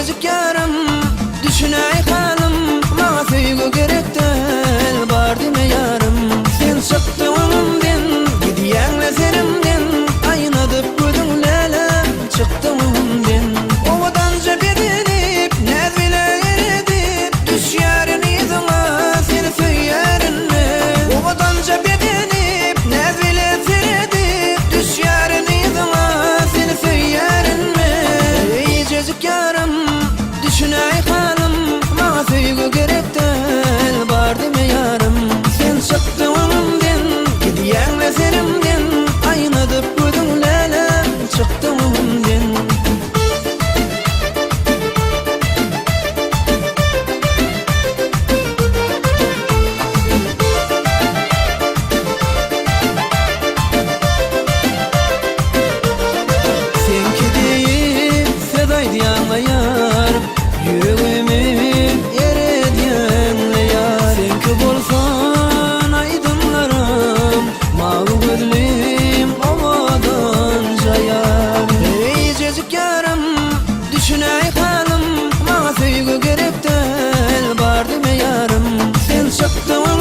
Eýjejik ýarym, düşünäý halym, Maňa söýgi gerek däl, bar diýme ýarym. Sen çykdyň öňümden, gidýäň-le serimden, Aýnadyp gözüň läläm, çykdyň öňümden. Owadanja bezenip, näz bile eredip, Düşýärin yzyňa, seni söýýärin men. Owadanja bezenip, näz bile seredip, Düşýärin yzyňa, seni söýýärin men. Eýjejik ýarym, düşünäý halym, Maňa söýgi gerek däl, bar diýme ýarym. Sen çykdyň öňümden, gidýäň-le serimden, Aýnadyp gözüň läläm, çykdyň öňümden. Seňki diýip söz aýdýaňla ýar, Ýüregimi eredýäňle ýar. Seňki bolsun aýdymlarym, Mawy gözlim owadanja ýar. Eýjejik ýarym, düşünäý halym, Maňa söýgi gerek däl, bar diýme ýarym. Sen çykdyň.